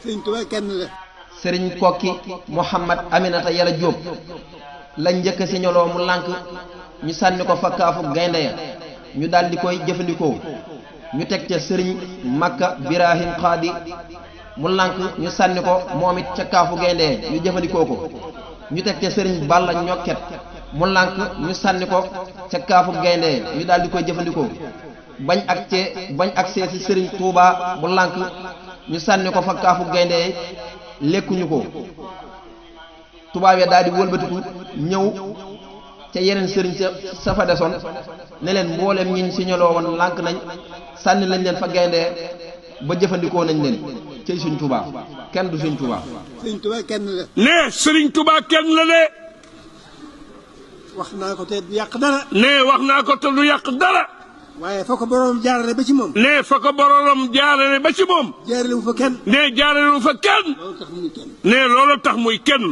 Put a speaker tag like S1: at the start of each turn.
S1: sëriñ Tuubaa kenn la.
S2: sëriñ kokki Mouhamad Aminata Yàlla Jóob lañ njëkk si ñoloo mu lànk ñu sànni ko fa kaafu gaynde ya ñu daldi koy jëfandikoo ñu teg ca sëriñ Makka Birahim Xaadi mu lànk ñu sànni ko moom it ca kaafu gaynde ya ñu jëfandikoo ko ñu teg ca sëriñ Balla Ñokket mu lànk ñu sànni ko ca kaafu gaynde ya ñu daldi koy jëfandikoo bañ ak see si sëriñ Touba mu lànk ñu sànni ko fa kaafu gaynde ya lekkuñu ko tubaab ya daal di wëlbatiku ñëw ca yeneen sëriñ sa fa desoon ne leen mbooleem ñiñ si ñoloo woon lànk nañ sànni lañ leen fa gaynde ba jëfandikoo nañ leen cay suñ Tuubaa kenn du suñ Tuubaa.
S1: sëriñ Tuubaa kenn la.
S3: ne sëriñ Tuubaa kenn la de.
S1: wax naa ko te du yàq dara.
S3: ne wax naa ko te du yàq dara.
S1: waaye fa ko boroom jaarale ba ci moom.
S3: ne fa ko boroom jaarale ba ci moom.
S1: jaarale wu fa kenn.
S3: ne jaarale wu fa kenn.
S1: loolu tax muy kenn.
S3: ne loolu tax muy kenn.